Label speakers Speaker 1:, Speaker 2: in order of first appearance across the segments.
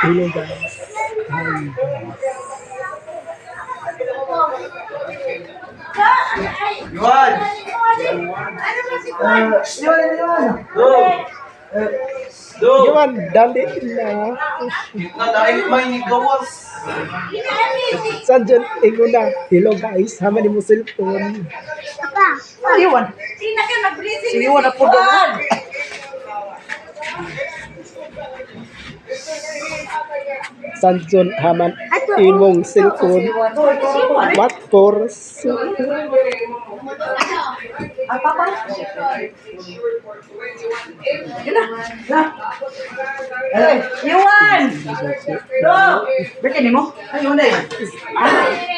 Speaker 1: Hello guys. Hi guys.
Speaker 2: Yuan! Yuan, Yuan! Do! Do!
Speaker 1: Yuan, dali na.
Speaker 2: Na dahil may nigawas.
Speaker 1: Sanjon, ingo na. Hello guys, hama ni mo cellphone.
Speaker 3: Iwan. Si Iwan na po doon.
Speaker 1: Sanjon, haman imong cellphone. What for?
Speaker 3: Ah, papa. Yun na. Na. Eh, Iwan! Do! Birthday ni mo? Ay, yun eh.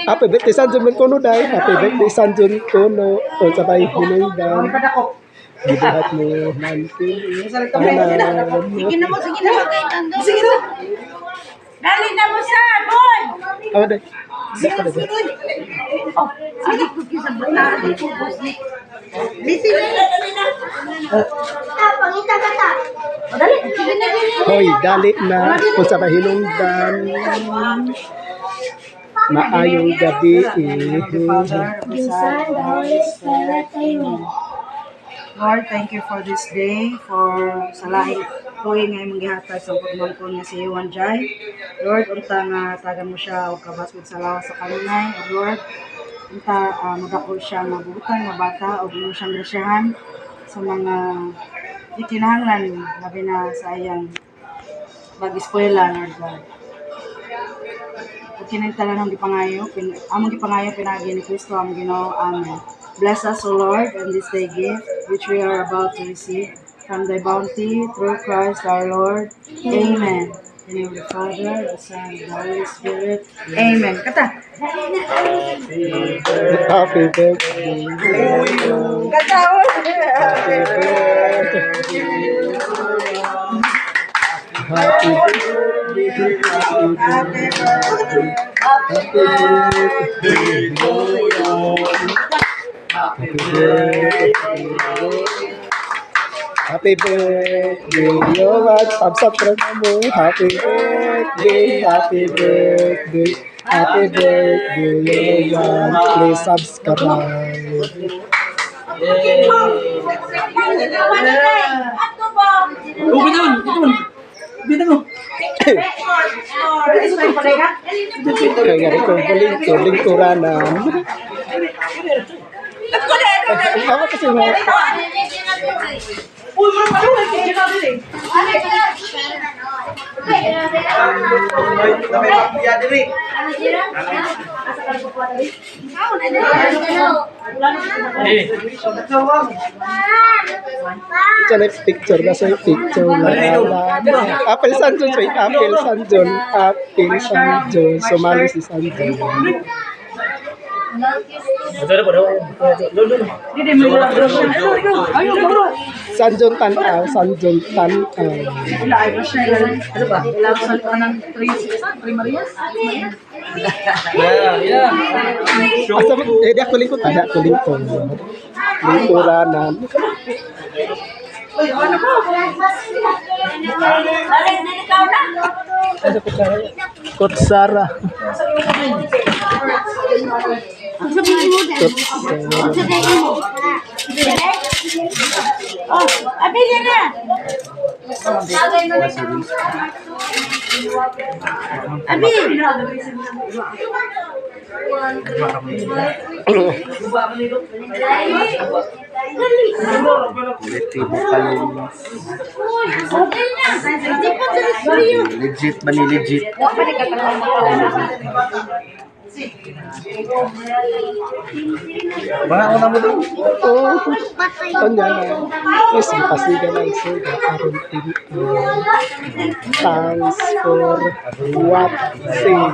Speaker 1: Happy birthday Sanjon man kuno dai. Happy birthday Sanjon kuno. O sabay hinungdan.
Speaker 3: Ang padako.
Speaker 1: Gibuhat mo nanti.
Speaker 4: Sige na mo, sige na mo.
Speaker 3: Sige na.
Speaker 4: Dali na mo sa, boy!
Speaker 1: Awa dai.
Speaker 3: Sige na, sige na.
Speaker 4: Oh, sige ko sa bata. Busy na. Dali na. Pangita ka ta.
Speaker 3: Dali.
Speaker 4: Sige na, dali.
Speaker 1: Hoy, dali na. O sabay hinungdan. Maayong gabi eh.
Speaker 3: Father, the Holy Spirit. Lord, thank you for this day, for sa lahing tuig nga imong gihatag sa pagmangkon nga si Iwan Jai. Lord, unta nga tagan mo siya og kabasod sa lawas sa kanunay. Ug Lord, unta modako siya nga buutan nga bata ug imo siyang grasyahan sa mga gikinahanglan labi na sa iyang pag-eskwela, Lord God. Ug kining tanan among gipangayo, among gipangayo pinaagi ni Kristo ang Ginoo. Amen. Bless us, O Lord, and this thy gift which we are about to receive from thy bounty through Christ our Lord. Amen. In the name of the Father, the Son, and the Holy Spirit. Amen. Kata.
Speaker 1: Happy birthday.
Speaker 3: Kata.
Speaker 1: Happy birthday. Happy birthday. Happy birthday. Happy birthday to you. Happy birthday. Happy birthday, Yohan. Thumbs up rin mo. Happy birthday, happy birthday, happy birthday, Yohan. Please subscribe.
Speaker 2: Oh, bitawan! Bitawan! Bitawan mo!
Speaker 1: Kaya nga rin ko, lingko, lingkuranan. Tama kasi mo.
Speaker 3: Uy, bro, ano? Kaya na din eh.
Speaker 2: Dami diri.
Speaker 1: Ito na yung picture, nasa yung picture na. Apple Sanjon, sorry, Apple Sanjon, Apple Sanjon, sumali si Sanjon.
Speaker 3: Ayo, bro.
Speaker 1: Sanjon Tanaw, Sanjon Tanaw.
Speaker 3: Wala, ay, siya. Ano ba? Wala ko sa ng 3 Marias?
Speaker 2: Yeah, yeah.
Speaker 1: Asa mo, eh, di ako lingkod, di ako lingkod. Lingkuranan.
Speaker 3: Uy, ano ba?
Speaker 1: Ano ko siya? Kutsara. Kutsara.
Speaker 4: Oh, abi na. Abi.
Speaker 2: Legit ba ni legit? Ba, una mo doon.
Speaker 1: Oo. Kanya na. Yes, pasiga lang suga aron tin. Thanks for watching.